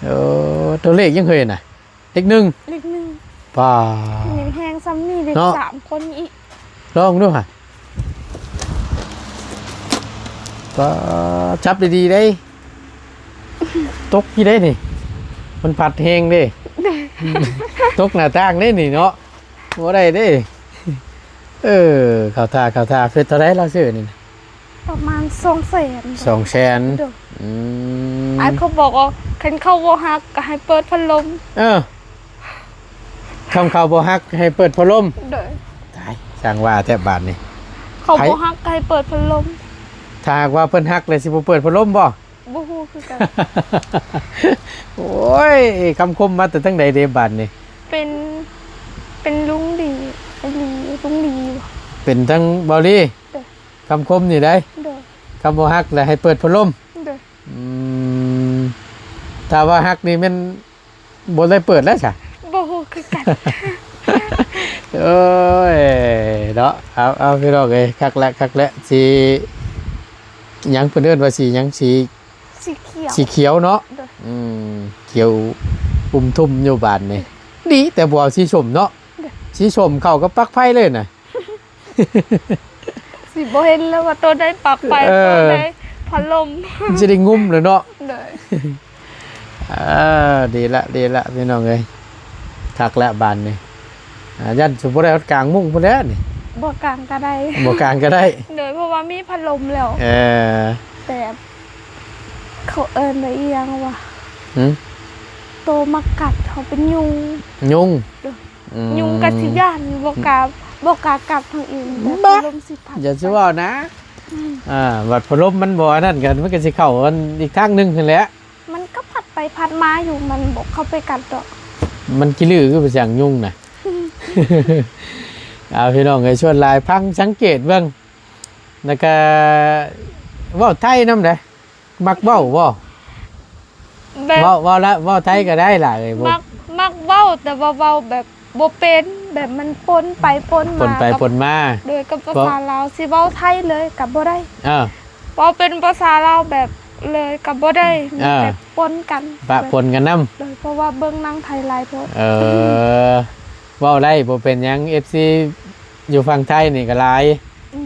ໂອ້ ຕົວເລກຍັງເຄີຍນະ ເລກໜຶ່ງ ເລກໜຶ່ງ. ປ້າ ຍັງແຮງຊ່ຳນີ້ເດ້ ເນາະ ສາມຄົນອີກ. ລອງດູຫະ ປ້າ ຈັບດີໆເດ້ ຕົກຢູ່ເດ້ນີ້ ມັນພັດແຮງເດ້ ຕົກໜ້າຕ່າງເດ້ນີ້ເນາະ ບໍ່ໄດ້ເດ້. ເອີ ເຂົ້າທ່າ ເຂົ້າທ່າ. ເປັນເທົ່າໃດລາວຊື້ນີ້ນະ? ປະມານສອງແສນ. ສອງແສນ. ໂດຍ. ອືມ ອ້າຍເຂົາບອກວ່າ ຄັນເຂົາບໍ່ຮັກກໍໃຫ້ເປີດພັດລົມ. ເອີ ຄັນເຂົາບໍ່ຮັກໃຫ້ເປີດພັດລົມ. ໂດຍ. ຕາຍ ຊ່າງວ່າແທ້ບາດນີ້ ເຂົາບໍ່ຮັກກໍໃຫ້ເປີດພັດລົມ. ຖ້າຫາກວ່າເພິ່ນຮັກແລ້ວ ຊິບໍ່ເປີດພັດລົມບໍ່? ບໍ່ຮູ້ຄືກັນ. ໂອ້ຍ ຄຳຄົມມາແຕ່ທາງໃດເດບາດນີ້? ເປັນ ເປັນລຸງດີ ລຸງດີ ເປັນທາງເບົາລີ. ໂດຍ. ຄຳຄົມນີ້ໃດ໋. ໂດຍ. ຄຳບໍ່ຮັກແລ້ວໃຫ້ເປີດພັດລົມ. ໂດຍ. ອືມ ຖ້າວ່າຮັກນີ້ແມ່ນບໍ່ໄດ້ເປີດແລ້ວຊະ. ບໍ່ຮູ້ຄືກັນ. ໂອ້ຍ ເນາະ ເອົາ ເອົາ ພີ່ນ້ອງເອີຍ ຄັກແຫຼະ ຄັກແຫຼະ. ສີຫຍັງ ເພິ່ນເອີ້ນວ່າສີຫຍັງ? ສີ ສີຂຽວ ສີຂຽວເນາະ. ໂດຍ. ອືມ ຂຽວອຸ້ມທຸ່ມຢູ່ບາດນີ້. ດີແຕ່ບໍ່ເອົາສີສົ້ມເນາະ. ໂດຍ. ສີສົ້ມເຂົ້າກັບປັກໄຟເລີຍນະ. ຊິບໍ່ເຫັນແລ້ວວ່າໂຕໃດປັກໄຟ ເອີ ໂຕໃດພັດລົມ ຊິໄດ້ງຸ້ມແລ້ວເນາະ. ໂດຍ. ເອີ ດີລະ ດີລະ ພີ່ນ້ອງເອີຍ ຄັກລະບາດນີ້. ອ່າ ຢ້ານຊິບໍ່ໄດ້ຮອດກາງມຸ້ງພຸ້ນແຫຼະນີ້. ບໍ່ກາງກໍໄດ້ ບໍ່ກາງກໍໄດ້. ໂດຍ ເພາະວ່າມີພັດລົມແລ້ວ. ເອີ ແບບ ເຂົາເອີ້ນວ່າອີ່ຫຍັງວະ? ຫື? ໂຕມາກັດເຮົາເປັນຍຸງ. ຍຸງ? ໂດຍ. ອືມ ຍຸງກໍຊິຢ້ານ ບໍ່ກ້າ ບໍ່ກ້າກັດທາງອື່ນ ແບບ ບະ ລົມຊິພັດ ຢ່າຊິເວົ້ານະ. ອືມ ອ່າ ບັດພັດລົມມັນບໍ່ອັນນັ້ນກັນ ມັນກໍຊິເຂົ້າອັນອີກທາງໜຶ່ງຫັ້ນແຫຼະ. ມັນກໍພັດໄປພັດມາຢູ່ ມັນບໍ່ເຂົ້າໄປກັດດອກ. ມັນຂີ້ລືຄືໄປສັງຍຸງນະ. ເອົາ ພີ່ນ້ອງເອີຍ ຊວນຫຼາຍຟັງສັງເກດເບິ່ງ ແລ້ວກະເວົ້າໄທນຳເດ້. ມັກເວົ້າບໍ່? ແບບ ເວົ້າ ເວົ້າລະ ເວົ້າໄທກໍໄດ້ລະເອີຍ. ບໍ່ ມັກ ມັກເວົ້າ ແຕ່ວ່າເວົ້າແບບບໍ່ເປັນ ແບບມັນປົນໄປປົນມາ ປົນໄປປົນມາ. ໂດຍ ກັບພາສາລາວ ຊິເວົ້າໄທເລີຍກໍບໍ່ໄດ້. ເອີ ເວົ້າເປັນພາສາລາວແບບເລີຍກໍບໍ່ໄດ້. ເອີ ມີແຕ່ປົນກັນ ປະປົນກັນນຳ. ໂດຍ ເພາະວ່າເບິ່ງໜັງໄທຫຼາຍໂພດ. ເອີ ເວົ້າໄດ້ ບໍ່ເປັນຫຍັງ ເອັຟຊີ ຢູ່ຝັ່ງໄທນີ້ກໍຫຼາຍ.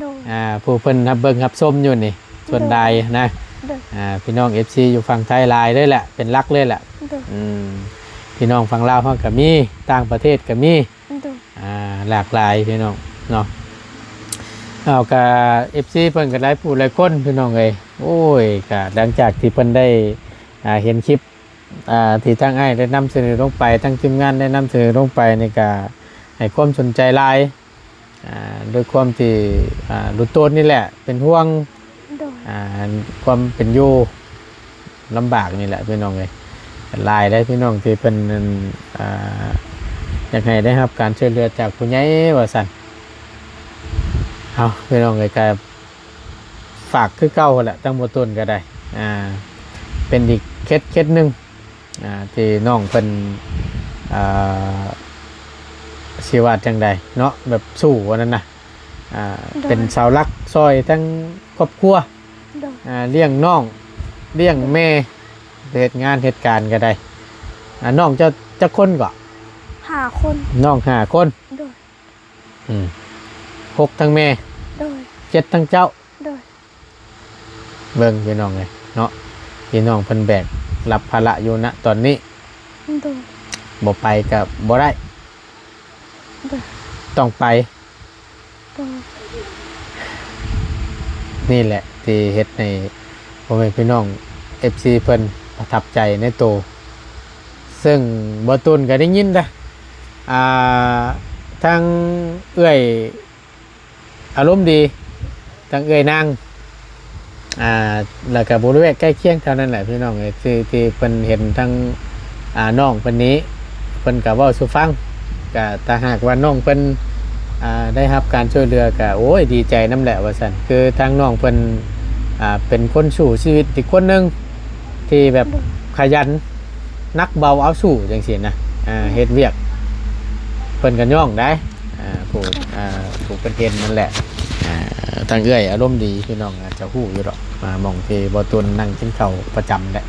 ໂດຍ. ອ່າ ຜູ້ເພິ່ນຮັບເບິ່ງຮັບຊົມຢູ່ນີ້ ໂດຍ ສ່ວນຫຼາຍນະ. ໂດຍ. ອ່າ ພີ່ນ້ອງເອັຟຊີຢູ່ຝັ່ງໄທຫຼາຍເລີຍແຫຼະ ເປັນຫຼັກເລີຍແຫຼະ. ໂດຍ. ອືມ ພີ່ນ້ອງຝັ່ງລາວເຮົາກໍມີ ຕ່າງປະເທດກໍມີ. ໂດຍ. ອ່າ ຫຼາກຫຼາຍພີ່ນ້ອງເນາະ. ເອົາ ກໍເອັຟຊີເພິ່ນກໍຫຼາຍຜູ້ຫຼາຍຄົນ ພີ່ນ້ອງເອີຍ. ໂອ້ຍ ກໍຫຼັງຈາກທີ່ເພິ່ນໄດ້ ອ່າ ເຫັນຄລິບ ອ່າ ທີ່ທາງອ້າຍໄດ້ນຳສະເໜີລົງໄປ ທາງທີມງານໄດ້ນຳສະເໜີລົງໄປນີ້ ກໍໃຫ້ຄວາມສົນໃຈຫຼາຍ. ອ່າ ດ້ວຍຄວາມທີ່ ອ່າ ລຸງໂຕນນີ້ແຫຼະເປັນຫ່ວງ ໂດຍ ອ່າ ຄວາມເປັນຢູ່ລຳບາກນີ້ແຫຼະ ພີ່ນ້ອງເອີຍ. ຫຼາຍເດ້ພີ່ນ້ອງທີ່ເພິ່ນ ອ່າ ຢາກໃຫ້ໄດ້ຮັບການຊ່ວຍເຫຼືອຈາກຜູ້ໃຫຍ່ວ່າຊັ້ນ. ເອົາ ພີ່ນ້ອງເອີຍ ກໍ ຝາກຄືເກົ່າຫັ້ນແຫຼະ ທາງບໍ່ຕົ້ນກໍໄດ້. ອ່າ ເປັນອີກເຂດ ເຂດໜຶ່ງ ອ່າ ທີ່ນ້ອງເພິ່ນ ອ່າ ຊິວ່າຈັ່ງໃດເນາະ ແບບສູ້ອັນນັ້ນນະ. ອ່າ ໂດຍ ເປັນເສົາຫຼັກຊ່ອຍທັງຄອບຄົວ. ໂດຍ. ອ່າ ລ້ຽງນ້ອງ ລ້ຽງແມ່ ເຮັດງານເຮັດການກໍໄດ້. ອ່າ ນ້ອງເຈົ້າຈັກຄົນເກາະ? ຫ້າຄົນ. ນ້ອງຫ້າຄົນ. ໂດຍ. ອືມ ຫົກທັງແມ່. ໂດຍ. ເຈັດທັງເຈົ້າ. ໂດຍ. ເບິ່ງພີ່ນ້ອງເອີຍເນາະ ທີ່ນ້ອງເພິ່ນແບກຮັບພາລະຢູ່ນະຕອນນີ້. ໂດຍ. ບໍ່ໄປກໍບໍ່ໄດ້. ໂດຍ. ຕ້ອງໄປ. ໂດຍ. ນີ້ແຫຼະທີ່ເຮັດໃຫ້ພໍ່ແມ່ພີ່ນ້ອງເອ ເອັຟຊີເພິ່ນປະທັບໃຈໃນໂຕ ເຊິ່ງບໍ່ຕຸນກໍໄດ້ຍິນເດ້ ອ່າ ທາງເອື້ອຍອາລົມດີ ທາງເອື້ອຍນາງ ອ່າ ແລ້ວກໍບໍລິເວນໃກ້ຄຽງເທົ່ານັ້ນແຫຼະພີ່ນ້ອງເອີຍ ທີ່ ທີ່ເພິ່ນເຫັນທາງ ອ່າ ນ້ອງເພິ່ນນີ້ ເພິ່ນກໍເວົ້າສູ່ຟັງ ກໍຖ້າຫາກວ່ານ້ອງເພິ່ນ ອ່າ ໄດ້ຮັບການຊ່ວຍເຫຼືອ ກໍ ໂອ້ຍ ດີໃຈນຳແຫຼະວ່າຊັ້ນ ຄືທາງນ້ອງເພິ່ນ ອ່າ ເປັນຄົນສູ້ຊີວິດອີກຄົນໜຶ່ງ ທີ່ແບບຂະຫຍັນ ໜັກເບົາເອົາສູ້ຈັ່ງຊີ້ນະ ອ່າ ເຮັດວຽກ ເພິ່ນກໍຍ້ອງໄດ້ ອ່າ ຜູ້ ອ່າ ຜູ້ເພິ່ນເຫັນນັ້ນແຫຼະ ອ່າ ທາງເອື້ອຍອາລົມດີ ພີ່ນ້ອງອາດຈະຮູ້ຢູ່ດອກ ອ່າ ໝ່ອງທີ່ບໍ່ຕຸນນັ່ງກິນເຂົ້າປະຈຳແຫຼະ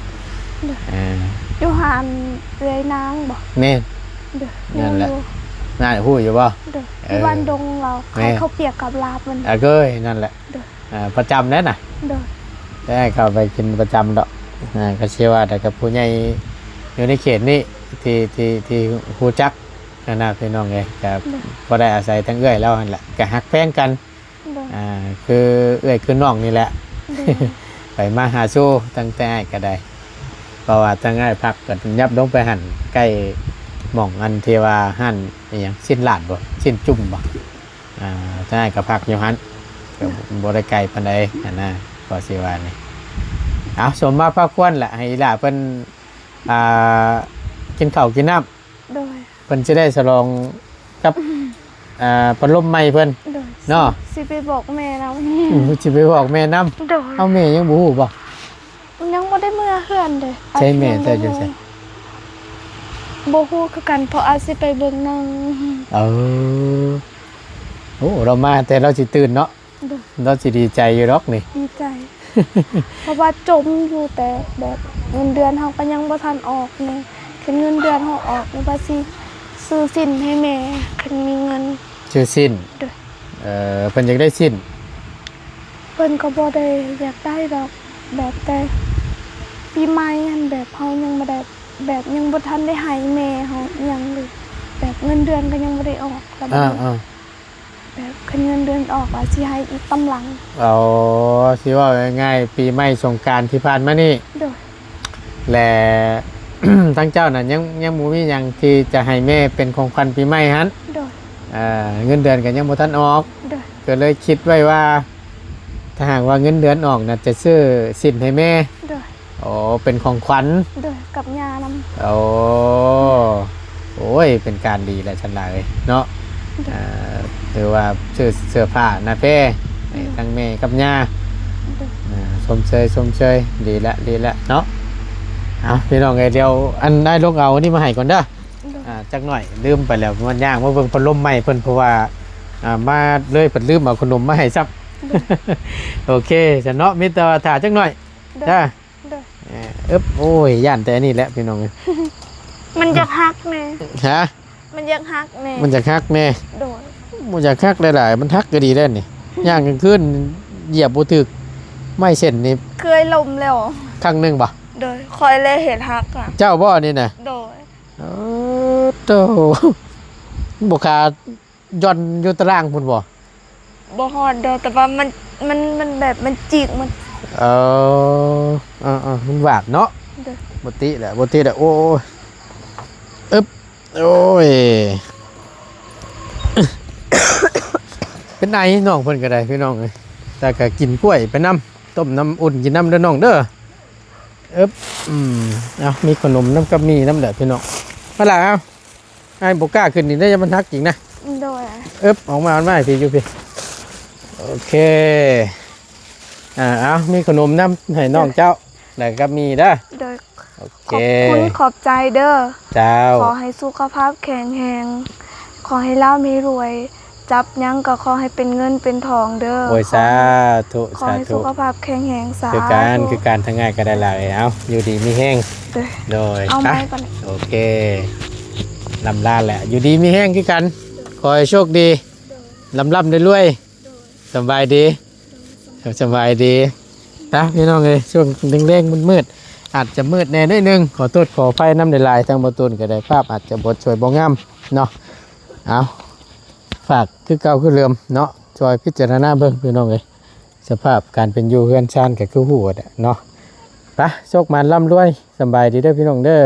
ໂດຍ ອ່າ ຢູ່ຮ້ານເອື້ອຍນາງບໍ? ແມ່ນ ໂດຍ ນັ້ນແຫຼະ ຮູ້ຢູ່ ນາຍຮູ້ຢູ່ບໍ່? ໂດຍ ເອີ ຢູ່ບ້ານດົງລາວ ແມ່ນ ຂາຍເຂົ້າປຽກກັບລາບມັນ ອາ ເອີ ນັ້ນແຫຼະ ໂດຍ ອ່າ ປະຈຳແຫຼະນະ ໂດຍ ແຕ່ເຂົ້າໄປກິນປະຈຳດອກ ອ່າ ກໍຊິວ່າໄດ້ກັບຜູ້ໃຫຍ່ຢູ່ໃນເຂດນີ້ ທີ່ ທີ່ ທີ່ຮູ້ຈັກຫັ້ນນະ ພີ່ນ້ອງເອີຍ ກໍ ໂດຍ ພໍໄດ້ອາໄສທາງເອື້ອຍລາວຫັ້ນແຫຼະ ກໍຮັກແພງກັນ ໂດຍ ອ່າ ຄືເອື້ອຍຄືນ້ອງນີ້ແຫຼະ ໂດຍ ໄປມາຫາສູ່ ຕັ້ງແຕ່ອ້າຍກໍໄດ້ ເພາະວ່າທາງອ້າຍພັກກໍຫຍັບລົງໄປຫັ້ນ ໃກ້ໝ່ອງອັນທີ່ວ່າຮ້ານອີ່ຫຍັງ ຊີ້ນລາດບໍ ຊີ້ນຈຸ້ມບໍ ອ່າ ທາງອ້າຍກໍພັກຢູ່ຫັ້ນ ກໍ ໂດຍ ບໍ່ໄດ້ໄກປານໃດຫັ້ນນະ ກໍຊິວ່ານີ້ ເອົາ ສົມມາພາຄວນລະ ໃຫ້ອີ່ຫຼ້າເພິ່ນ ອ່າ ກິນເຂົ້າກິນນ້ຳ ໂດຍ ເພິ່ນຊິໄດ້ສະຫຼອງກັບ ອ່າ ພັດລົມໃໝ່ເພິ່ນ ໂດຍ ເນາະ ຊິ ຊິໄປບອກແມ່ນຳ ອືມ ຊິໄປບອກແມ່ນຳ ໂດຍ ເອົາ ແມ່ຍັງບໍ່ຮູ້ບໍ? ຍັງບໍ່ໄດ້ເມືອເຮືອນເດ້ ໃສແມ່ເຈົ້າຢູ່ໃສ? ບໍ່ຮູ້ຄືກັນ ເພາະອາດຊິໄປເບິ່ງໜັງ ເອີ ໂອ້ ລາວມາແຕ່ລາວຊິຕື່ນເນາະ ໂດຍ ລາວຊິດີໃຈຢູ່ດອກນີ້ ດີໃຈ ເພາະວ່າຈົມຢູ່ ແຕ່ແບບເງິນເດືອນເຮົາກໍຍັງບໍ່ທັນອອກນີ້ ຄັນເງິນເດືອນເຮົາອອກນີ້ ວ່າຊິຊື້ສິ້ນໃຫ້ແມ່ ຄັນມີເງິນ ຊື້ສິ້ນ ໂດຍ ເອີ ເພິ່ນຢາກໄດ້ສິ້ນ ເພິ່ນກໍບໍ່ໄດ້ຢາກໄດ້ດອກ ແບບແຕ່ປີໃໝ່ຫັ້ນ ແບບເຮົາຍັງບໍ່ໄດ້ ແບບຍັງບໍ່ທັນໄດ້ໃຫ້ແມ່ເຮົາອີ່ຫຍັງເລີຍ ແບບເງິນເດືອນກໍຍັງບໍ່ໄດ້ອອກ ແລ້ວ ອ່າໆ ແບບຄັນເງິນເດືອນອອກ ວ່າຊິໃຫ້ອີກຕາມຫຼັງ ອໍ ຊິເວົ້າງ່າຍໆ ປີໃໝ່ສົງການທີ່ຜ່ານມານີ້ ໂດຍ ແລະ ທາງເຈົ້ານັ້ນຍັງ ຍັງບໍ່ມີຫຍັງທີ່ຈະໃຫ້ແມ່ເປັນຂອງຂວັນປີໃໝ່ຫັ້ນ ໂດຍ ເອີ ເງິນເດືອນກໍຍັງບໍ່ທັນອອກ ໂດຍ ກໍເລີຍຄິດໄວ້ວ່າ ຖ້າຫາກວ່າເງິນເດືອນອອກນະ ຈະຊື້ສິ້ນໃຫ້ແມ່ ໂດຍ ໂອ້ ເປັນຂອງຂວັນ ໂດຍ ກັບຍ່ານຳ ໂອ້ ໂອ້ຍ ເປັນການດີແຫຼະຊັ້ນລະເອີຍເນາະ ໂດຍ ອ່າ ຖືວ່າຊື້ເສື້ອຜ້າໜ້າແພໃຫ້ ໂດຍ ທັງແມ່ກັບຍ່າ ໂດຍ ອ່າ ຊົມເຊີຍ ຊົມເຊີຍ ດີລະ ດີລະເນາະ ເອົາ ພີ່ນ້ອງເອີຍ ດຽວອັນອ້າຍລົງເອົາອັນນີ້ມາໃຫ້ກ່ອນເດີ ໂດຍ ອ່າ ຈັກໜ້ອຍລືມໄປແລ້ວ ມັນຍ່າງມາເບິ່ງພັດລົມໃໝ່ເພິ່ນ ເພາະວ່າ ອ່າ ມາເລີຍເພິ່ນລືມເອົາຂະໜົມມາໃຫ້ຊ້ຳ ໂດຍ ໂອເຄຊັ້ນເນາະ ມີແຕ່ວ່າຖ້າຈັກໜ້ອຍ ໂດຍ ຈ້າ ໂດຍ ເອີ ເອີບ ໂອ້ຍ ຢ້ານແຕ່ອັນນີ້ແຫຼະພີ່ນ້ອງເອີຍ ມັນຢາກຫັກແດ່ ຮະ ມັນຢາກຫັກແດ່ ມັນຢາກຫັກແດ່ ໂດຍ ບໍ່ຢາກຫັກຫຼາຍໆ ມັນຫັກກໍດີແລ້ວນີ້ ຍ່າງກາງຄືນຢຽບບໍ່ຖືກໄມ້ເສັ້ນນີ້ ເຄີຍລົ້ມແລ້ວ ຄັ້ງໜຶ່ງບໍ່? ໂດຍ ຂ້ອຍແຫຼະເຮັດຫັກອະ ເຈົ້າບໍ່ນີ້ນະ? ໂດຍ ເອີ ໂຕ ບໍ່ຄາ ຢ່ອນຢູ່ຕາລ່າງພຸ້ນບໍ່? ບໍ່ຮອດດອກ ແຕ່ວ່າມັນ ມັນ ມັນແບບມັນຈິກ ມັນ ເອີ ເອີໆ ມັນຫວາດເນາະ ໂດຍ ບໍ່ຕິແຫຼະ ບໍ່ຕິແຫຼະ ໂອ້ຍ ອຶບ ໂອ້ຍ ເປັນໄອນ້ອງເພິ່ນກໍໄດ້ພີ່ນ້ອງເອີຍ ແຕ່ກໍກິນກ້ວຍໄປນຳ ຕົ້ມນ້ຳອຸ່ນກິນນຳເດີນ້ອງເດີ ອຶບ ອືມ ເອົາ ມີຂະໜົມນຳກັບໝີ່ນຳແຫຼະພີ່ນ້ອງ ມາລະ ເອົາ ອ້າຍບໍ່ກ້າຂຶ້ນອີກເດີ ຢ້ານມັນຫັກອີກນະ ໂດຍ ອຶບ ອອກມາ ອອກມາໃຫ້ພີ້ຢູ່ພີ້ ໂອເຄ ອ່າ ເອົາ ມີຂະໜົມນຳໃຫ້ນ້ອງເຈົ້າ ແລ້ວກໍມີເດີ ໂດຍ ໂອເຄ ຂອບຄຸນຂອບໃຈເດີ ເຈົ້າ ຂໍໃຫ້ສຸຂະພາບແຂງແຮງ ຂໍໃຫ້ລ່ຳໃຫ້ລວຍ ຈັບຫຍັງກໍຂໍໃຫ້ເປັນເງິນເປັນທອງເດີ ໂອ້ຍ ສາທຸ ຂໍໃຫ້ ສາທຸ ສຸຂະພາບແຂງແຮງ ສາທຸ ຄືກັນ ຄືກັນ ທາງອ້າຍກໍໄດ້ລາວເອງ ເອົາ ຢູ່ດີມີແຮງ ໂດຍ ເອົາໄມ້ກ່ອນ ໂອເຄ ລຳລາແຫຼະ ຢູ່ດີມີແຮງຄືກັນ ໂດຍ ຂໍໃຫ້ໂຊກດີ ໂດຍ ລ່ຳໆລວຍໆ ໂດຍ ສະບາຍດີ ໂດຍ ສະບາຍດີ ຕາ ພີ່ນ້ອງເອີຍ ຊ່ວງແລງໆມືດໆ ອາດຈະມືດແດ່ໜ້ອຍໜຶ່ງ ຂໍໂທດຂໍອະໄພນຳຫຼາຍໆ ທາງບໍ່ຕູນກໍໄດ້ ພາບອາດຈະບໍ່ສວຍບໍ່ງາມເນາະ ເອົາ ຝາກຄືເກົ່າຄືເດີມເນາະ ຊ່ອຍພິຈາລະນາເບິ່ງພີ່ນ້ອງເອີຍ ສະພາບການເປັນຢູ່ເຮືອນຊານກໍຄືຮູ້ແຫຼະເນາະ ໄປ ໂຊກໝານລ່ຳລວຍ ສຳບາຍດີເດີພີ່ນ້ອງເດີ.